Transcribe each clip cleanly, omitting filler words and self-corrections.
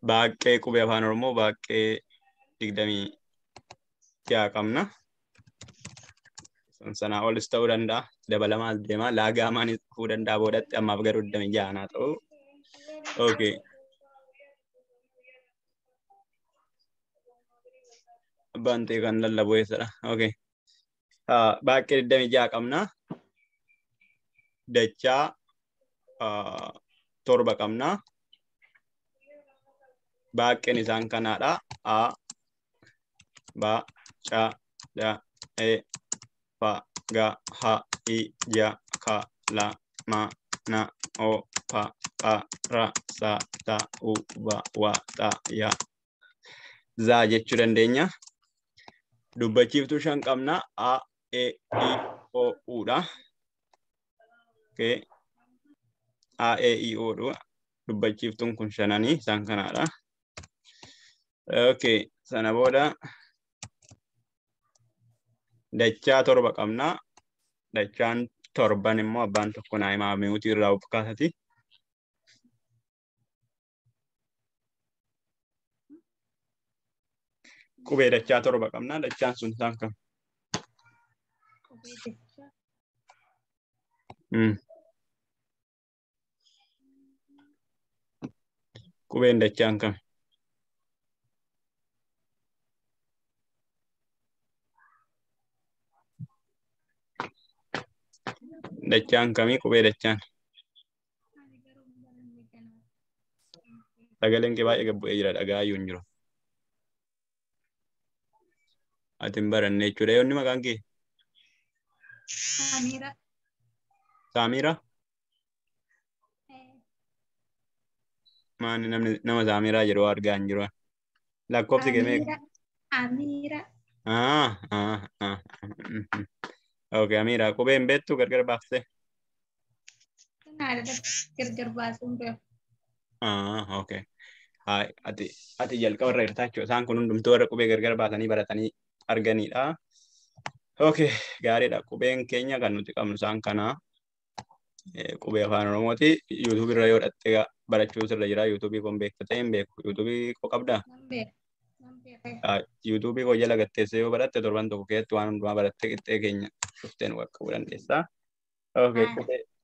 Baaqqee qubee afaan Oromoo baaqqee 26 qabna. Sanaa olis ta'uu danda'a. Dabalamaas deema. Laagaamaanis dhufuu danda'a boodatti ammaaf garuu 26 naa ta'u. Okay. Abbaan ta'e kan lallabu eessadha. Okay. Baaqqee 26 qabna. Dachaa 7 qabna. Baaqqeen isaan kanaadha. A, B, C, D, E, F, G, H, I, J, K, L, M, N, O, P, Q, R, S, T, U, V, W, X, Y, Z jechuu dandeenya. Dubbachiiftuu 5 qabna. A, E, I, O, U dha. Okay. A, E, I, O dha. Dubbachiiftuun kun shananii isaan kanaadha. Okay. Sana booda dachaa 7 qabna. Dachaan 7 immoo abbaan tokko naa himaa mi'uutii irraa of kaasati. Qubee dachaa 7 qabna. Dachaan sun isaan kam? Qubee dachaa. Qubeen dachaan kam? Dachaan kamii qubee dachaan? Ani garuu hin baranne kanaaf. Sagaleen kee baay'ee gad bu'ee jira dhagaa iyyuu hin jiru. Ati hin baranne jechuudha. Yoonni maqaan kee? Saamiira. Saamiira? Maani namni nama Saamiraa jedhu argaa hin jiru. Lakkoofsi kee meeqa? Amiira. Okay, Amiira qubee hin beektu gargar baaftee? Kanaadha gargar baasuun beeku. Okay. Haa, ati jalqaba irra jirta jechuudha. Isaan kun hundumtuu warra qubee gargar baasanii baratanii arganidha. Okay, gaariidha. Qubeen keenya kan nuti qabnu isaan kana. Qubee afaan Oromooti. Yuutuubii irra yoo dhattee barachuu sirra jira. Yuutuubii kun beekta ta'e hin beeku. Yuutuubii koo qabdaa? Nan beeka. Nan beeka. Yuutuubii koo jala gatteessee yoo baratte torban tokko keessatti waan hundumaa barattee qixxee keenya dhuftee nu qaqqabuu dandeessa. Okay,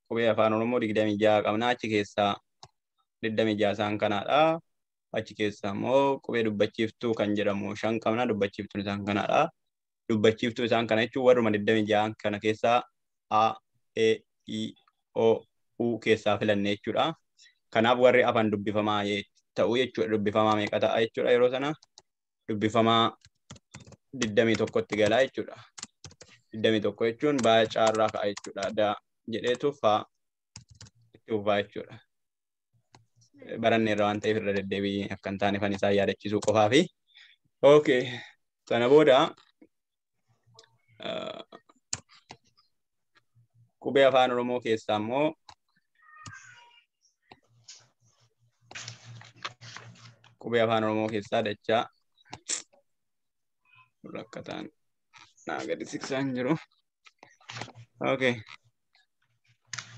qubee afaan Oromoo 26 qabna. Achi keessaa 26 isaan kanaadha. Achi keessaa immoo qubee dubbachiiftuu kan jedhamu 5 qabna. Dubbachiiftuun isaan kanaadha. Dubbachiiftuu isaan kana jechuun warruma 26 kana keessaa A, E, I, O, U keessaa filanne jechuudha. Kanaaf warri afaan dubbifamaa ta'uu jechuudha. Dubbifamaa meeqa ta'a jechuudha yeroo sana? Dubbifamaa 21tti galaa jechuudha. 21 jechuun baay'ee caarraa ka'a jechuudha. Da jedheetu faa itti fufaa jechuudha. Baranneerra waan ta'eef irra deddeebii akka hin taane fan isaan yaadachiisuu qofaafi. Okay. Sana booda qubee afaan Oromoo keessaa immoo qubee afaan Oromoo keessaa dachaa rakkataan naa gadi siqsaan jiru. Okay.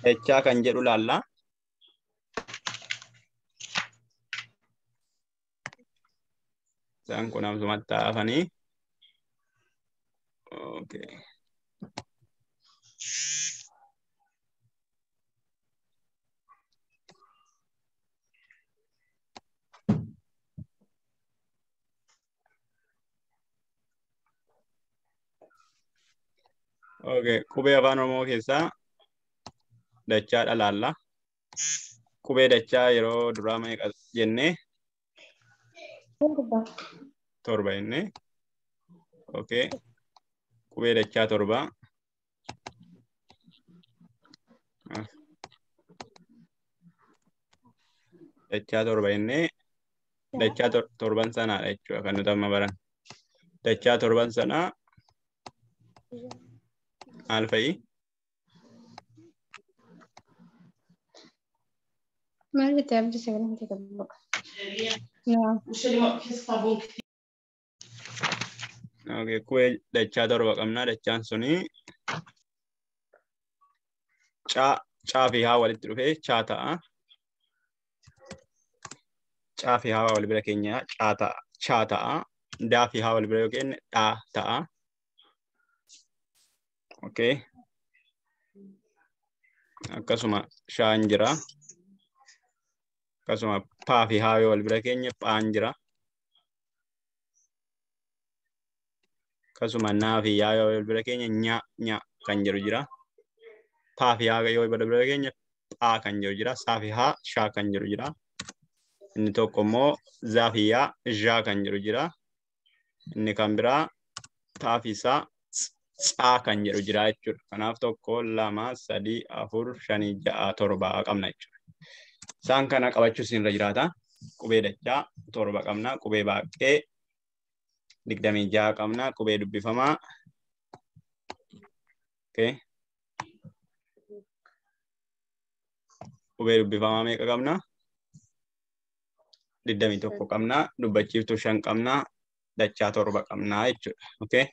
Dachaa kan jedhu laalla. Isaan kun amsumatti hafanii. Okay. Okay, qubee afaan Oromoo keessaa dachaadha laalla. Qubee dachaa yeroo duraa meeqa jennee? 7 jennee. Okay. Qubee dachaa 7. Dachaa 7 jennee dachaa 7 sanaadha jechuudha kan nuti amma baran. Dachaa 7 sanaa maal fa'i? Maal jettee abdii sagalee kee qabu? Okay, qubee dachaa 7 qabna. Dachaan suni caa fi haa walitti dhufee chaa ta'a. Caa fi haa wal bira keenya caa ta'a. Chaa ta'a. Daa fi haa wal bira yoo kenne dhaa ta'a. Okay. Akkasuma shaan jira. Akkasuma paa fi haa yoo wal bira keenya phaan jira. Akkasuma naa fi yaa yoo wal bira keenya nya nya kan jedhu jira. Paa fi haa yoo wal bira keenya phaa kan jedhu jira. Saa fi haa shaa kan jedhu jira. Inni tokko immoo zaa fi yaa zhaa kan jedhu jira. Inni kan biraa taa fi saa tsaa kan jedhu jira jechuudha. Kanaaf 1 2 3 4 5 6 7 qabna jechuudha. Isaan kana qabachuu isinirra jiraata. Qubee dachaa 7 qabna. Qubee baaqee 26 qabna. Qubee dubbifamaa. Okay. Qubee dubbifamaa meeqa qabna? 21 qabna. Dubbachiiftuu 5 qabna. Dachaa 7 qabna jechuudha. Okay.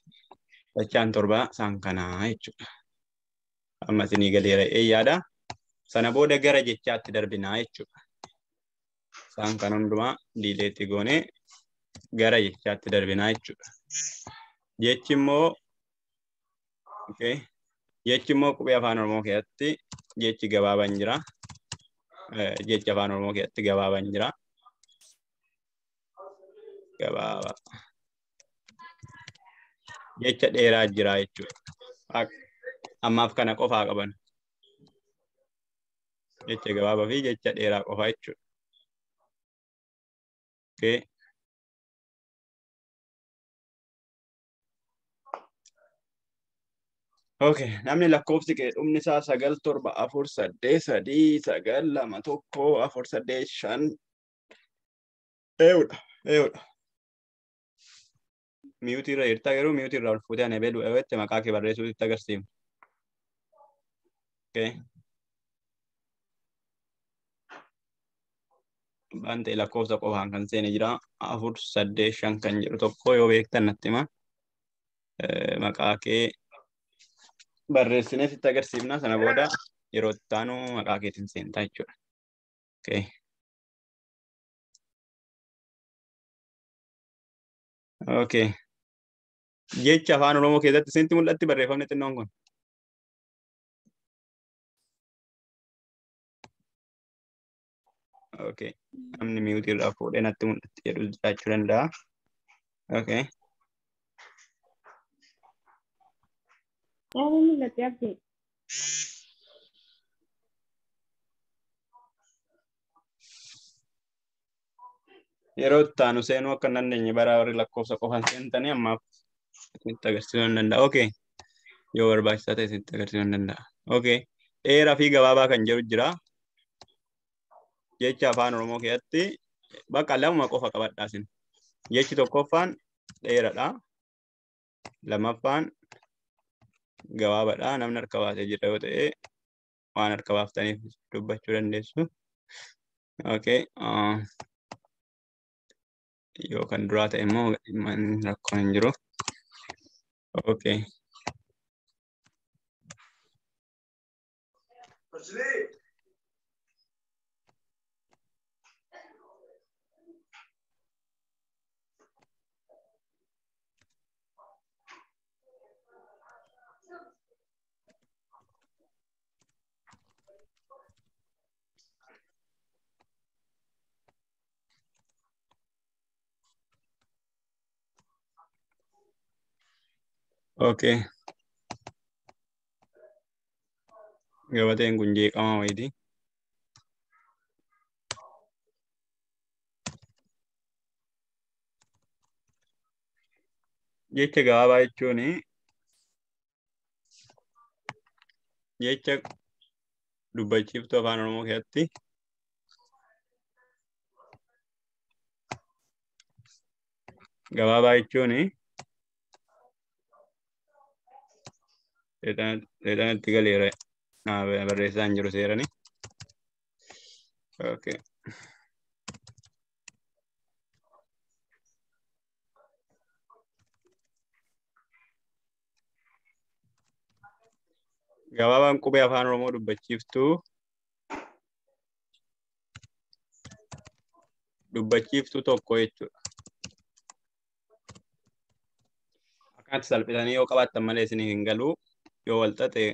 Dachaan 7 isaan kanaa jechuudha. Amma isinii galeera yaada. Sana booda gara jechaatti darbinaa jechuudha. Isaan kan hundumaa diileetti goonee gara jechaatti darbinaa jechuudha. Jechi immoo okay. Jechi immoo qubee afaan Oromoo keessatti jechi gabaabaan jira. Jechi afaan Oromoo keessatti gabaabaan jira. Gabaabaa. Jecha dheeraa jira jechuudha. Ammaaf kana qofaa qaban. Jecha gabaabaa fi jecha dheeraa qofaa jechuudha. Okay. Okay, namni lakkoofsi kee dhumni isaa 9 7 4 8 3 9 2 1 4 8 5 eewudha eewudha. Miyuutii irra jirta garuu miyuutii irraa ol fuutee ani beeluu eewwette maqaa kee barreessuu sitti agarsiifna. Okay. Abbaan ta'e lakkoofsa qofaan kan seene jira 4 8 5 kan jedhu tokko yoo beektan natti hima. Maqaa kee barreessinee sitti agarsiifna sana booda yeroo itti aanu maqaa keetiin seentaa jechuudha. Okay. Okay. Jecha afaan Oromoo keessatti isinitti mul'atti barreeffamni xinnoon kun. Okay. Namni miyuutii irraa fuudhee natti mul'atti jedhu jiraachuu danda'a. Okay. Waan mul'atti abdii. Yeroo itti aanu seenuu akka hin dandeenye bara warri lakkoofsa qofaan seentanii ammaaf isinitti agarsiisuu hin danda'a. Okay. Yoo barbaachisaa ta'e isinitti agarsiisuu hin danda'a. Okay. Dheeraa fi gabaabaa kan jedhu jira. Jecha afaan Oromoo keessatti bakka lamuma qofa qabadhaa isin. Jechi tokkoffaan dheeraadha. Lammaffaan gabaabaadha. Namni harka baasee jira yoo ta'e waan harka baaftaniif dubbachuu dandeessu. Okay. Yoo kan duraa ta'e immoo rakkoon hin jiru. Okay. Okay. Gabateen kun jeeqamaa wayiiti. Jecha gabaabaa jechuun jecha dubbachiiftuu afaan Oromoo keessatti gabaabaa jechuun seexanatti galeera barreessaa hin jiru seerani. Okay. Gabaabaan qubee afaan Oromoo dubbachiiftuu Dubbachiiftuu tokko jechuudha. Akkanatti salphisanii yoo qabaattan malee isin hin galuu yoo wal xaxe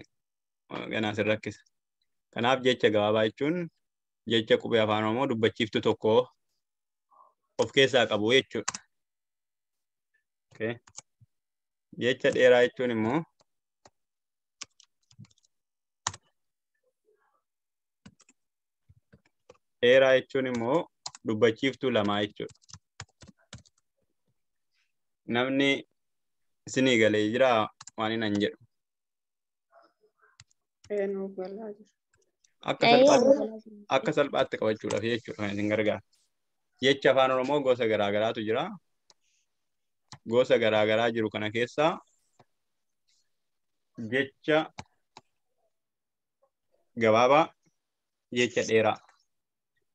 ganaa isin rakkisa. Kanaaf jecha gabaabaa jechuun jecha qubee afaan Oromoo dubbachiiftuu tokko of keessaa qabu jechuudha. Okay. Jecha dheeraa jechuun immoo dheeraa jechuun immoo dubbachiiftuu lamaa jechuudha. Namni isinii galee jira waan hin jedhu. Akka salphaatti qabachuudhaaf jechuudha kan isin gargaaru. Jecha afaan Oromoo gosa garaa garaatu jira. Gosa garaa garaa jiru kana keessaa jecha gabaabaa, jecha dheeraa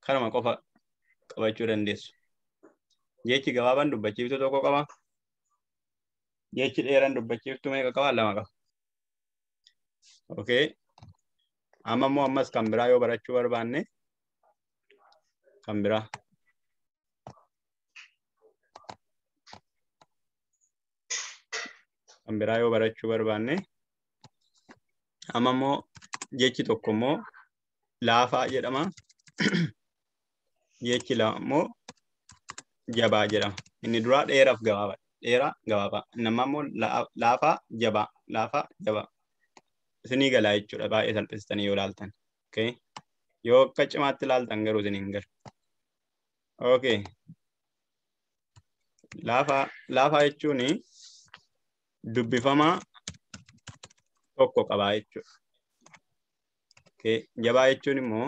kanuma qofa qabachuu dandeessu. Jechi gabaabaan dubbachiiftuu tokko qaba. Jechi dheeraan dubbachiiftuu meeqa qaba? Lama qaba. Okay. Amma immoo ammas kan biraa yoo barachuu barbaanne kan biraa. Kan biraa yoo barachuu barbaanne amma immoo jechi tokko immoo laafaa jedhama. Jechi lama immoo jabaa jedhama. Inni duraa dheeraaf gabaabaa. Dheeraa gabaabaa. Inni ammaa immoo laafaa jabaa. Laafaa jabaa. Isinii galaa jechuudha baay'ee salphistanii yoo ilaaltan. Okay. Yoo akka cimaatti ilaaltan garuu isin hin galu. Okay. Laafaa jechuun dubbifamaa tokko qabaa jechuudha. Okay. Jabaa jechuun immoo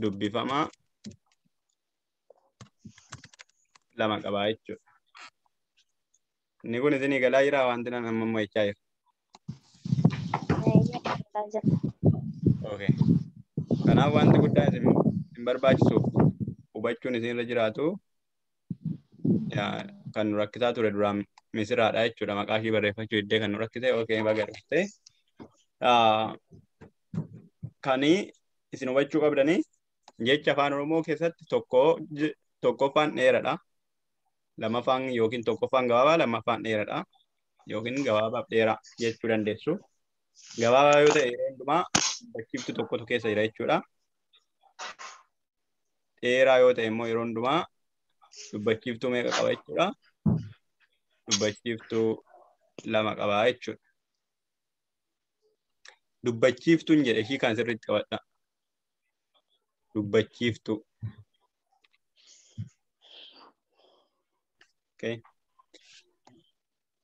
dubbifamaa lama qabaa jechuudha. Inni kun isinii galaa jiraa wanti nan amma immoo jechaa jiru. Okay. Kanaaf wanti guddaan isin barbaachisuuf hubachuun isinirra jiraatu kan nu rakkisaa ture duraan misiraadha jechuudha. Maqaa ishii barreeffachuu iddee kan nu rakkise. Okay, baga dhufte. Kan isin hubachuu qabdanii jecha afaan Oromoo keessatti tokkoffaan dheeraadha. Lamaffaan yookiin tokkoffaan gabaabaa, lammaffaan dheeraadha. Yookiin gabaabaaf dheeraa jechuu dandeessu. Gabaabaa yoo ta'e yeroo hundumaa dubbachiiftuu tokkotu keessa jira jechuudha. Dheeraa yoo ta'e immoo yeroo hundumaa dubbachiiftuu meeqa qaba jechuudha? Dubbachiiftuu lama qaba jechuudha. Dubbachiiftuun jedhe ishii kan sirriitti qabadha. Dubbachiiftuu. Okay.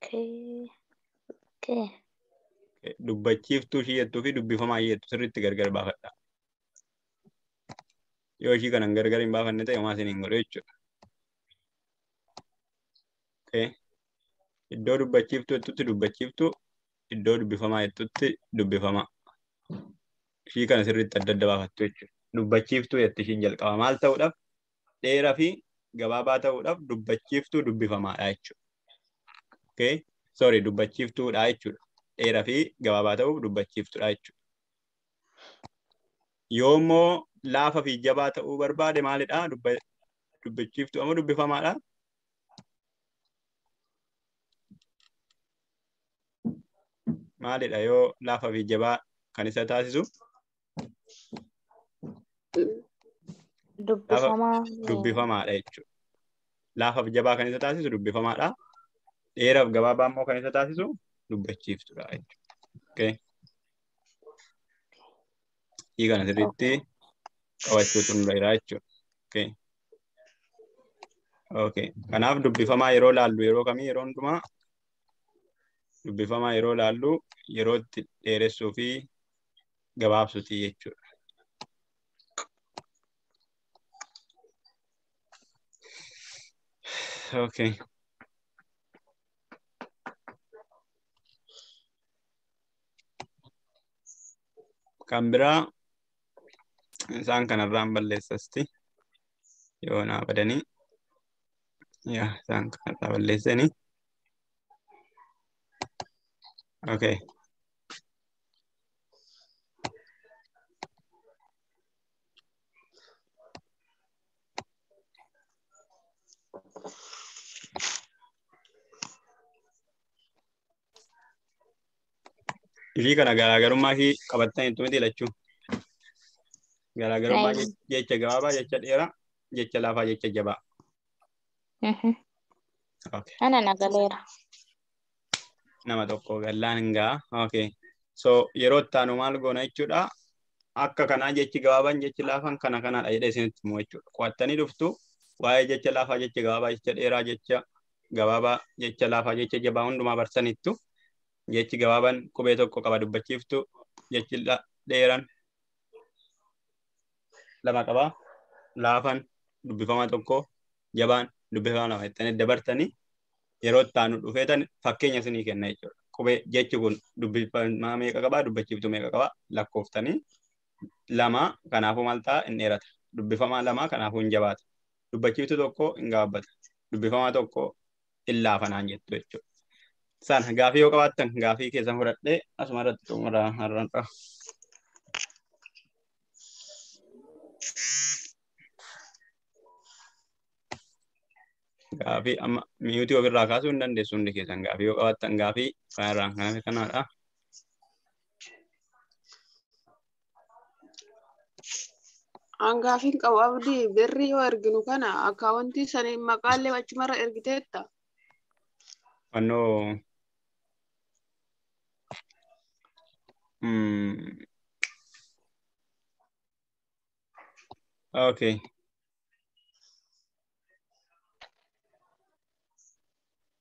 Okay. Dubbachiiftuu ishii jettuu fi dubbifamaa ishii jettu sirriitti gargar baafadha. Yoo ishii kanan gargar hin baafanne ta'e homaa isin hin godhu jechuudha. Okay. Iddoo dubbachiiftuu jettutti dubbachiiftuu, iddoo dubbifamaa jettutti dubbifamaa. Ishii kana sirriitti adda adda baafattu jechuudha. Dubbachiiftuu jetti ishiin jalqaba. Maal ta'uudhaaf? Dheeraa fi gabaabaa ta'uudhaaf dubbachiiftuu dubbifamaadha jechuudha. Okay. Sorry, dubbachiiftuudha jechuudha. Dheeraa fi gabaabaa ta'uuf dubbachiiftuudha jechuudha. Yoo immoo laafa fi jabaa ta'uu barbaade maalidha? Dubbachiiftuu ammoo dubbifamaadha? Maalidha yoo laafa fi jabaa kan isa taasisu? Dubbifamaadha jechuudha. Laafa fi jabaa kan isa taasisu dubbifamaadha. Dheeraa fi gabaabaa immoo kan isa taasisu dubbachiiftuudha jechuudha. Okay. Hii kana sirriitti qabachuutu nurra jira jechuudha. Okay. Okay. Kanaaf dubbifamaa yeroo laallu yeroo kamii yeroo hundumaa dubbifamaa yeroo laallu yeroo itti dheeressuu fi gabaabsuuti jechuudha. Okay. Kan biraa isaan kanarraan balleessasti yoo naa badanii yaa isaan kanarraa balleessanii. Okay. Ishii kana garaagarummaa ishii qabattaniittu miti lachuu. Garaagarummaa jecha gabaabaa, jecha dheeraa, jecha laafaa, jecha jabaa. Okay. Ana nagaleera. Nama tokko gallaan hin ga'a. Okay. So yeroo itti aanu maal goona jechuudha. Akka kanaa jechi gabaabaan jechi laafaan kana kanaadha jedhee isinitti himu jechuudha. Qo'attanii dhuftu waa'ee jecha laafaa, jecha gabaabaa, jecha dheeraa, jecha gabaabaa, jecha laafaa, jecha jabaa hundumaa barsanittu. Jechi gabaabaan qubee tokko qaba dubbachiiftu, jechi dheeraan lama qaba, laafaan dubbifamaa tokko, jabaan dubbifamaa lama jettanii dabartanii yeroo itti aanu dhufeetan fakkeenya isinii kenna jechuudha. Qubee jechi kun dubbifamaa meeqa qabaa, dubbachiiftuu meeqa qabaa lakkooftanii lama kanaafuu maal ta'a hin dheerata. Dubbifamaa lama kanaafuu hin jabaata. Dubbachiiftuu tokko hin gabaabbata. Dubbifamaa tokko hin laafanaan jettu jechuudha. Sana gaafii yoo qabaattan gaafii keessan fudhadhee asuma irratti xumura har'aan. Gaafii amma miyuutii ofirraa kaasuu hin dandeessu hundi keessan gaafii yoo qabaattan gaafii kanarraan kan hafe kanaadha. An gaafiin qabu Abdii, birrii yoo erginu kana akkaawuntii sanii maqaallee achumarra ergiteetta. Fannoo okay.